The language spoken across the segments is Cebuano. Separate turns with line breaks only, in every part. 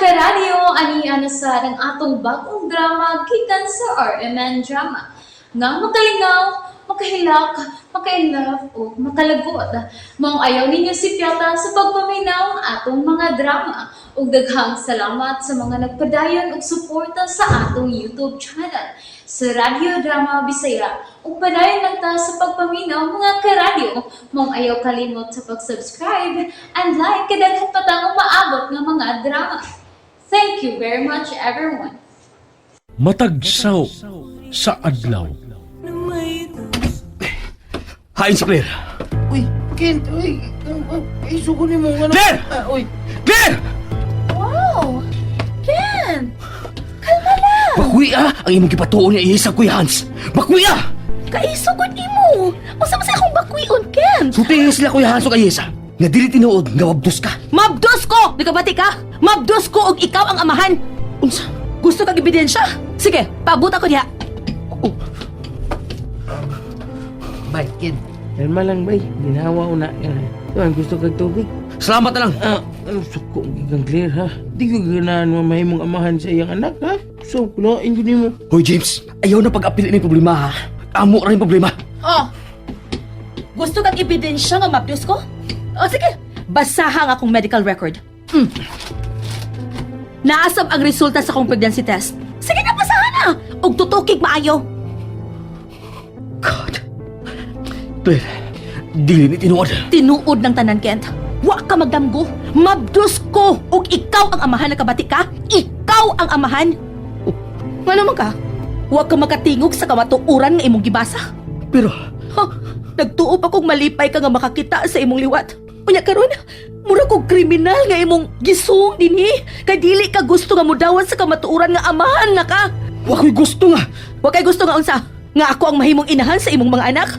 Karadyo, ani ana sa ang atong bagong drama gikan sa RMN Drama. Nga makalingaw, makahilak, maka-inlove o makalagot. Maong ayaw ninyo sipyata sa pagpaminaw ang atong mga drama. Ug daghang salamat sa mga nagpadayon og suporta sa atong YouTube channel sa Radyo Drama Bisaya. Ug padayon lang ta sa pagpaminaw, mga karadyo. Maong ayaw kalimot sa pag-subscribe and like kay daghan pa tang umaabot nga mga drama. Thank you very much, everyone.
Matagsaw sa adlaw.
Hain sa Claire!
Uy, Kent, uy, ay, suko ni mo nga na.
Claire!
Ah, uy,
Claire!
Wow! Ken! Kalma lang!
Bakwi ah! Ang imong gipatuon niya ihisa Kuya Hans! Bakwi ah!
Kaisugod nimo! Unsa man sa akong bakwion, Ken?
Sultihin sila Kuya Hans ug Ayesa nga dili tinuod nga wabdos ka.
Mabdos ko! Nagabati ka? Mabdos ko og ikaw ang amahan!
Unsa?
Gusto kag ebidensya? Sige, paabot ako diha.
Bay, Kent. Kalma lang, bay. Ginawa ko na. Tuan, gusto kag tubig?
Salamat na lang.
Ah, ano, suko, gigang Claire, ha? Di ko ganahan mamahimong amahan sa iyang anak, ha? So, kulain ko nimo.
Hoy James, ayaw na pag-apil ni problema ha. Amo ra yung problema.
Oh! Gusto kag ebidensya nga mabdos ko? O sige, basaha ang akong medical record. Naasab ang resulta sa akong pregnancy test. Sige na, basaha na! Og tutukig maayo.
God. Claire, dili ni tinuod.
Tinuod ng tanan, Kent. Wa ka magdamgo. Mabdos ko og ikaw ang amahan, nakabati ka? Ikaw ang amahan. Nga naman ka? Wa ka makatingog sa kamatuoran nga imong gibasa.
Pero
Ha, nagtuo pa kong malipay ka nga makakita sa imong liwat. Unya karon, mura kog kriminal nga imong gisung dinhi. Kay dili ka gusto nga mudawat sa kamatuoran nga amahan na ka.
wa ko'y gusto nga.
Wa kay gusto nga unsa? Nga ako ang mahimong inahan sa imong mga anak?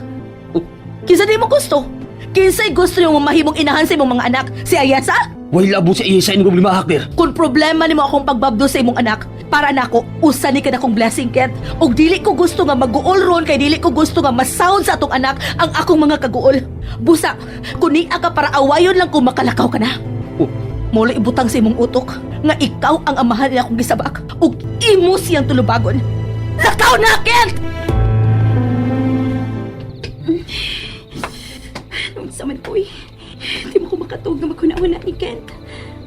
Kinsa di mo gusto? Kinsay gusto nimo mahimong inahan sa imong mga anak? Si Ayasa?
Way labo sa Ayesa ini problema ha, Claire.
Kung problema nimo akong pagbabdo sa imong anak, para nako usa ni ka na akong blessing, Kent. Og dili ko gusto nga maguol ron kay dili ko gusto nga masound sa atong anak ang akong mga kaguol. Busa, kuni ka para awayon lang kung makalakaw ka na.
Oh.
Mula ibutang sa imong utok nga ikaw ang amahan niya akong gisabak ug imo siyang tulubagon. Lakaw na, Kent!
Unsa man ko eh. Di mo ko makatug na magkuna-una ni Kent.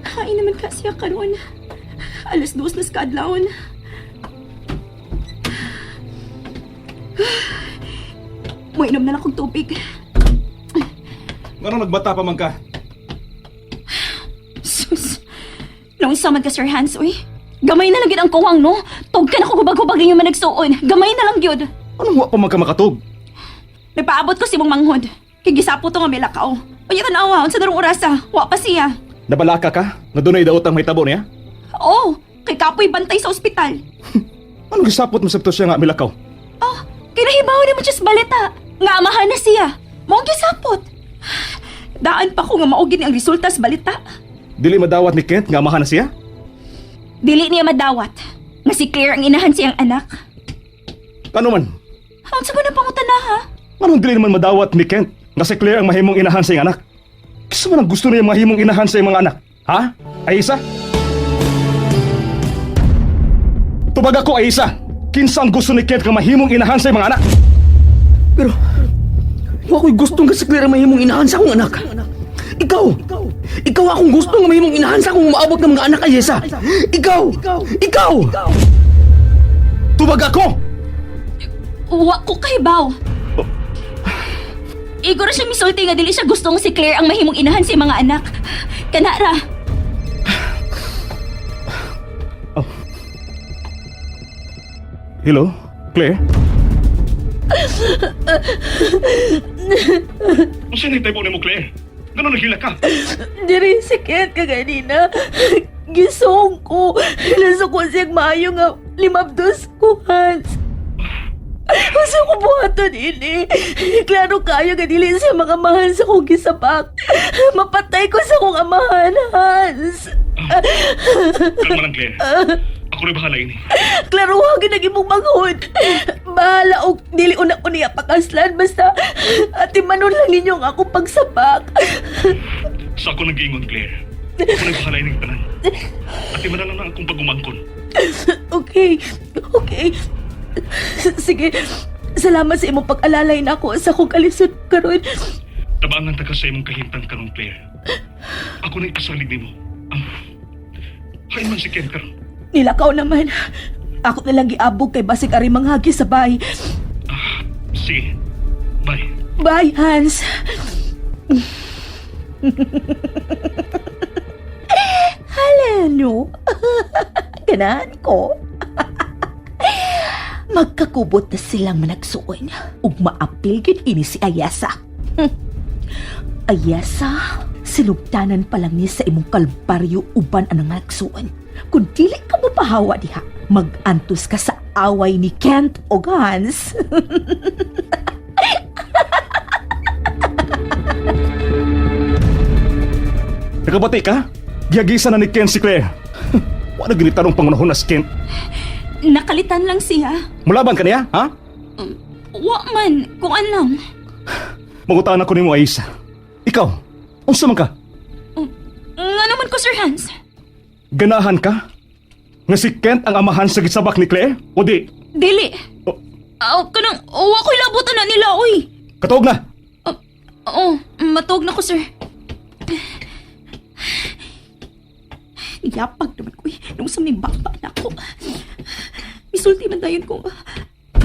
Hain naman ka siya karon. 2:00 na sa kaadlawon. Muinom na lang kong tubig.
Ngano nagbata pa man ka?
Sus. Naunsa man ka, Sir Hans, uy. Gamay na lang gyud ang kuwang, no? Tug ka na kung hubag-hubag inyo managsuon. Gamay na lang gyud.
Anong wa pa man ka makatug?
Nagpaabot ko si mong manghod. Kay gisapo to nga may lakaw. Uy, tanawa, unsa darong orasa? Wa pa siya.
Nabalaka ka? Nga dunay daot ang mahitabo niya?
Oo, kay kapoy bantay sa ospital.
Anong gisapot mo sabto siya nga milakaw?
Oh, kinahibaw na mo siya sa balita. Nga amahan na siya. Mao gisapot. Daan pa ko nga mao gini ang resulta sa balita.
Dili madawat ni Kent nga amahan na siya?
Dili niya madawat nga si Claire ang inahan siyang anak.
Ano man?
Unsa ko na pangutana ha?
Anong dili naman madawat ni Kent nga si Claire ang mahimong inahan sa iyang anak? Kinsa man ang gusto niya mahimong inahan sa iyang mga anak? Ha? Ayisa? Tubag ako, Ayisa! Kinsa ang gusto ni Kent nga mahimong inahan sa iyang mga anak?
Pero wa ko'y gusto nga si Claire ang mahimong inahan sa akong anak. Ikaw! Ikaw akong gusto nga mahimong inahan sa akong umaabot ng mga anak, Ayesa. Ikaw! Ikaw!
Tubag ako!
Wa ko kahibaw. Igor siya misulti nga dili siya gustong si Claire ang mahimong inahan sa iyang mga anak. Kanara.
Hello? Claire? Unsa ni taybo nimo, Claire? Ngano naghila ka?
Diri si Kent kaganina. Gisong ko. Nasuko siyang maayo nga limabdos ko, Hans. Gusto ko buhaton ini. Klaro kayo nga dili siya makamahan sa kong gisabak. Mapatay ko sa kong amahan, Hans.
Kalma lang, Claire. Ako rin bahala ini.
Klaro ha, ginag imong manghod. Bahala og dili una ko niya pakaslan. Basta atimanon lang ninyo ang akong pagsabak.
Sa ako nag-iingon, Claire. Ako rin bahala ining tanan. Ati Timanan na akong pagumangkon.
Okay. Okay. Sige. Salamat sa imong pag-alalay na ako sa akong kalisod karon.
Tabangan ta ka sa imong kahimtang karon, Claire. Ako na ikasalig nimo. Ang Hay man si Ken karon.
Nilakaw naman. Ako na lang giabog kay basig ari manghagi sa bay.
Sige. Bye.
Bye, Hans. Hala, no? Ganahan ko. Magkakubot na silang managsuon ug maapil gyud ini si Ayasa. Ayasa, silugtanan pa lang ni sa imong kalbaryo uban ang nagsuon. Kung dili ka mo pahawa diha, mag-antos ka sa away ni Kent o Hans.
Nakabati ka? Giyagisa na ni Ken si Claire. Wala ginitanong pangunahon na si Ken.
Nakalitan lang siya.
Mulaban ka niya, ha?
Wa man, kuan lang.
Mangutaan ako nimo, Aisa. Ikaw, unsa man ka?
Nga naman ko, Sir Hans.
Ganahan ka? Nga si Kent ang amahan sa gisabak ni Claire? O di?
Dili.
Oh.
Aw, kanang, wa ko'y labutan na nila, oy.
Katuog na!
Oo, matuog na ko, sir. Yapag naman ko, eh. Nung sa may baba na ako. Misulti man dayon ko.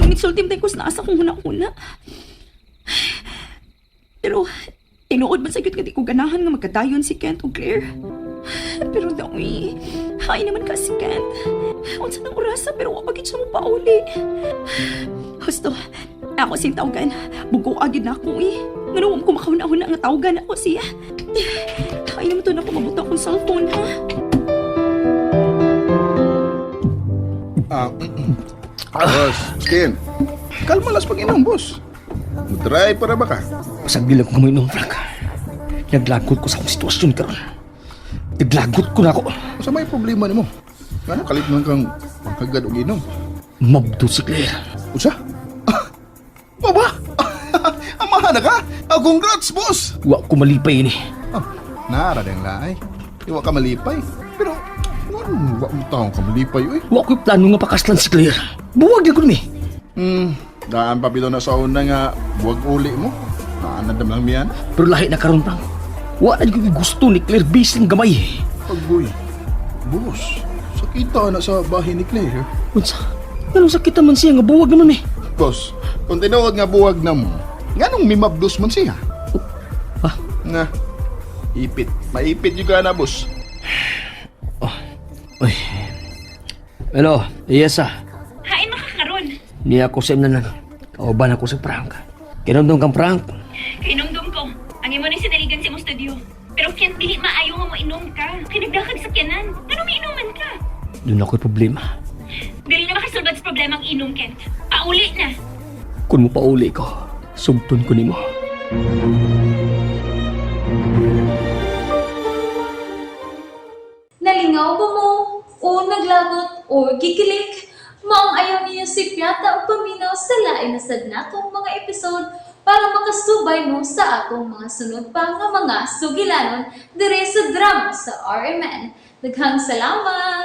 Misulti man dayon ko sa nasa kong huna-huna. Pero, tinuod man sa gyud nga di ko ganahan nga magkadayon si Kent o Claire. Pero daw, eh, hay naman ka si Kent. Unsa nang orasa pero wa pa gid siya mo pauli. Husto, ako sing tawgan. Bugo agad na ako eh. Ngano wa ko makauna-una nga tawgan ako siya. Ay naman to na ako mabuta akong cellphone ha.
Boss, Ken. Kalma las pag-inom, boss. Mo-try para ba ka?
Pasagdil ako kamay noon, Frank. Naglagot ko sa akong sitwasyon karon. Naglagot ko na ako.
Sa may problema nimo? Ngano kalit man kang pagkagad og inom?
Mabdo si Claire.
Usa? Baba? Amahan na ka? Ah, congrats, boss!
Wa ko malipay ini.
Ah, nara dang laay. Iwa ka malipay. Pero, ngano wa mo taong ka malipay, uy?
Wa ko'y plano nga pakaslan si Claire. Buwag na ko ni.
Daan pa bitaw na sa una nga buwag uli mo. Naanadam lang miyan.
Pero lahi na karon, Frank. Wa na ko gusto ni Claire bisin gamay.
Pagboy. Boss, sakita na sa bahay ni Claire.
Unsa? Anong sakit man siya nga buwag naman eh.
Boss, kung tinuod nga buwag na mo, nganong mimabdos man siya?
Ha?
Na, ipit. Maipit yung ka na, boss.
Uy. Hello, yes ah.
Hain makakaron.
Niya ako sa imnanan. Kauban ako sa Frank. Kinumdum kang Frank.
Kinumdum ko. Ang imo ni sinaligan sa imong studio. Pero Kent, dili maayo nga mo inom ka. Kay nagdakag sa kiyanan. Ngano miinuman ka?
Doon ako'y problema.
Dili na makasulbad sa problema ang inom, Kent. Pauli na.
Kung mo pauli ko, sugton ko nimo.
Nalingaw ba mo? O naglagot o gikilig? Maong ayaw niyo si Piata ang paminaw sa lain na sad natong mga episode para makasubay mo sa atong mga sunod pa nga mga sugilanon dire sa drama sa RMN. Daghang salamat!